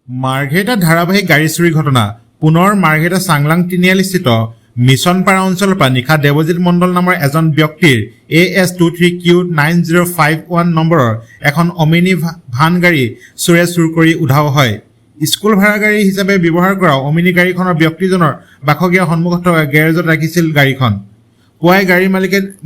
মাৰ্ঘেৰিটাত ধাৰাবাহিক গাড়ী চুৰিৰ ঘটনা। পুনৰ মাৰ্ঘেৰিটা চাংলাং তিনিআলিস্থিত মিছনপাৰা অঞ্চলৰ পৰা নিশা দেৱজিৎ মণ্ডল নামৰ এজন ব্যক্তিৰ AS 23 Q 9051 নম্বৰৰ এখন অমিনি ভান গাড়ী চোৰে চুৰ কৰি উধাও হয়। স্কুল ভাড়া গাড়ী হিচাপে ব্যৱহাৰ কৰা অমিনি গাড়ীখনৰ ব্যক্তিজনৰ বাসগৃহৰ সন্মুখত থকা গেৰেজত ৰাখিছিল গাড়ীখন। পুৱাই গাড়ীৰ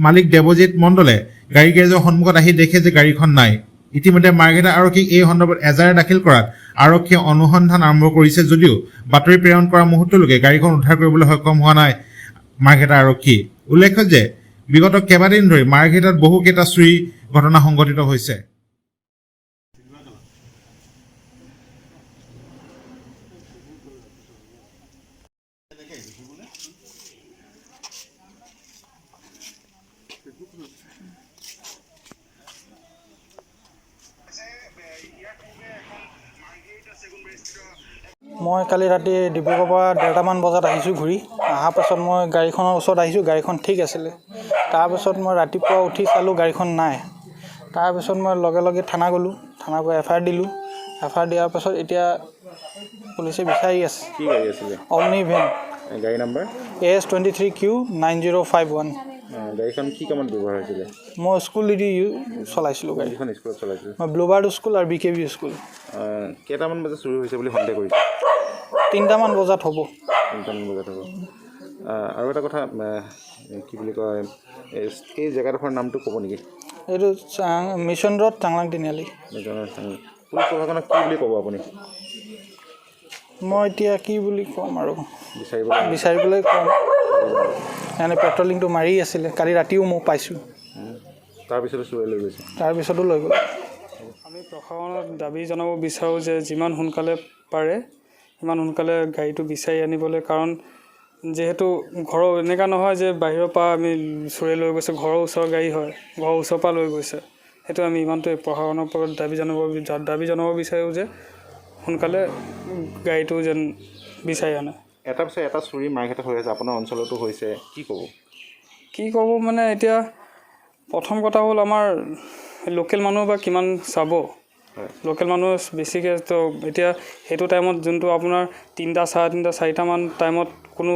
মালিক দেৱজিৎ মণ্ডলে গাড়ী গেৰেজৰ সন্মুখত আহি দেখে যে গাড়ীখন নাই। ইতিমধ্যে মাৰ্ঘেৰিটা আৰক্ষীক এই সন্দৰ্ভত এজাহাৰ দাখিল কৰাত আৰক্ষীয়ে অনুসন্ধান আৰম্ভ কৰিছে যদিও বাতৰি প্ৰেৰণ কৰা মুহূৰ্তলৈকে গাড়ীখন উদ্ধাৰ কৰিবলৈ সক্ষম হোৱা নাই মাৰ্ঘেৰিটা আৰক্ষী। উল্লেখ্য যে বিগত কেইবাদিন ধৰি মাৰ্ঘেৰিটাত বহুকেইটা চুৰি ঘটনা সংঘটিত হৈছে। মই কালি ৰাতি ডিব্ৰুগড়ৰ পৰা 1:30মান বজাত আহিছোঁ। ঘূৰি অহাৰ পাছত মই গাড়ীখনৰ ওচৰত আহিছোঁ, গাড়ীখন ঠিক আছিলে। তাৰপিছত মই ৰাতিপুৱা উঠি চালোঁ, গাড়ীখন নাই। তাৰপিছত মই লগে লগে থানা গ'লোঁ, থানা গৈ এফ I R দিলোঁ। এফ I R দিয়াৰ পাছত এতিয়া পুলিচে বিচাৰি আছে। কি গাড়ী আছিলে? অমনি ভেন। গাড়ী নম্বৰ? AS 23 Q 9051। গাড়ীখন কি কামত ব্যৱহাৰ হৈছিলে? মই স্কুল দি চলাইছিলোঁ গাড়ী। গাড়ীখন স্কুলত চলাইছিলে? মই ব্লুবাৰ্ড স্কুল আৰু বি কে বি স্কুল। কেইটামান বজাত চুৰি হৈছে বুলি সন্দেহ কৰিছে? 3টামান বজাত হ'ব। 3টামান বজাত হ'ব। আৰু এটা কথা, কি বুলি কয়, এই জেগাডোখৰৰ নামটো ক'ব নেকি? এইটো মিছন ৰোড, চাংলাং তিনিআলি। পুলিচ প্ৰশাসনক কি বুলি ক'ব আপুনি? মই এতিয়া কি বুলি ক'ম আৰু? বিচাৰিব। বিচাৰিবলৈ ক'ম। মানে পেট্ৰলিংটো মাৰি আছিলে, কালি ৰাতিও মই পাইছোঁ। তাৰপিছতো চুৰে লৈ গৈছে? তাৰপিছতো লৈ গ'ল। আমি প্ৰশাসনক দাবী জনাব বিচাৰোঁ যে যিমান সোনকালে পাৰে সিমান সোনকালে গাড়ীটো বিচাৰি আনিবলৈ, কাৰণ যিহেতু ঘৰৰ, এনেকুৱা নহয় যে বাহিৰৰ পৰা আমি চোৰে লৈ গৈছে, ঘৰৰ ওচৰৰ গাড়ী হয়, ঘৰৰ ওচৰৰ পৰা লৈ গৈছে। সেইটো আমি ইমানটোৱে প্ৰশাসনৰ ওপৰত দাবী জনাব বিচাৰোঁ যে সোনকালে গাড়ীটো যেন বিচাৰি আনে। এটা পিছত এটা চুৰি মাৰ্ঘেৰিটাত হৈ আছে, আপোনাৰ অঞ্চলতো হৈছে, কি ক'ব? কি ক'ব মানে, এতিয়া প্ৰথম কথা হ'ল আমাৰ লোকেল মানুহ বা কিমান চাব? লোকেল মানুহ বেছিকৈ তো এতিয়া সেইটো টাইমত, যোনটো আপোনাৰ 3টা, 3:30, 4টামান টাইমত কোনো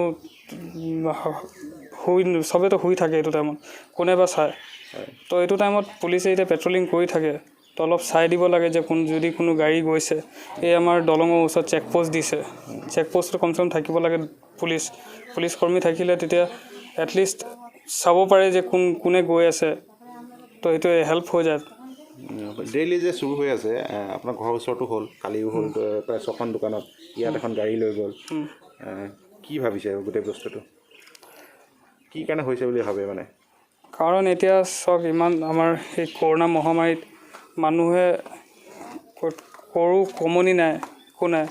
শুই, চবেইতো শুই থাকে, এইটো টাইমত কোনে বা চায়? তো এইটো টাইমত পুলিচে এতিয়া পেট্ৰলিং কৰি থাকে, তো অলপ চাই দিব লাগে যে কোন, যদি কোনো গাড়ী গৈছে। এই আমাৰ দলঙৰ ওচৰত চেক প'ষ্ট দিছে, চেক প'ষ্টটো কমচে কম থাকিব লাগে পুলিচ। পুলিচ কৰ্মী থাকিলে তেতিয়া এটলিষ্ট চাব পাৰে যে কোন কোনে গৈ আছে, তো সেইটোৱে হেল্প হৈ যায়। ডেইলি যে চুৰ হৈ আছে, আপোনাৰ ঘৰৰ ওচৰতো হ'ল, কালিও হ'ল, প্ৰায় ছখন দোকানত, ইয়াত এখন গাড়ী লৈ গ'ল। কি ভাবিছে, গোটেই বস্তুটো কি কাৰণে হৈছে বুলি ভাবে মানে? কাৰণ এতিয়া চাওক, ইমান আমাৰ সেই কৰোণা মহামাৰীত মানুহে ক'ত কমনি নাই, একো নাই।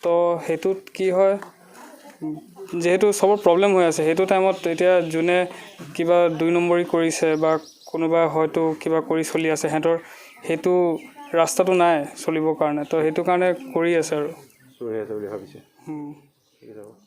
তো সেইটোত কি হয়, যিহেতু চবৰ প্ৰব্লেম হৈ আছে, সেইটো টাইমত এতিয়া যোনে কিবা দুই নম্বৰী কৰিছে বা কোনোবা হয়তো কিবা কৰি চলি আছে, সিহঁতৰ সেইটো ৰাস্তাটো নাই চলিবৰ কাৰণে, তো সেইটো কাৰণে কৰি আছে আৰু। চুৰ হৈ আছে বুলি ভাবিছে? ঠিক আছে।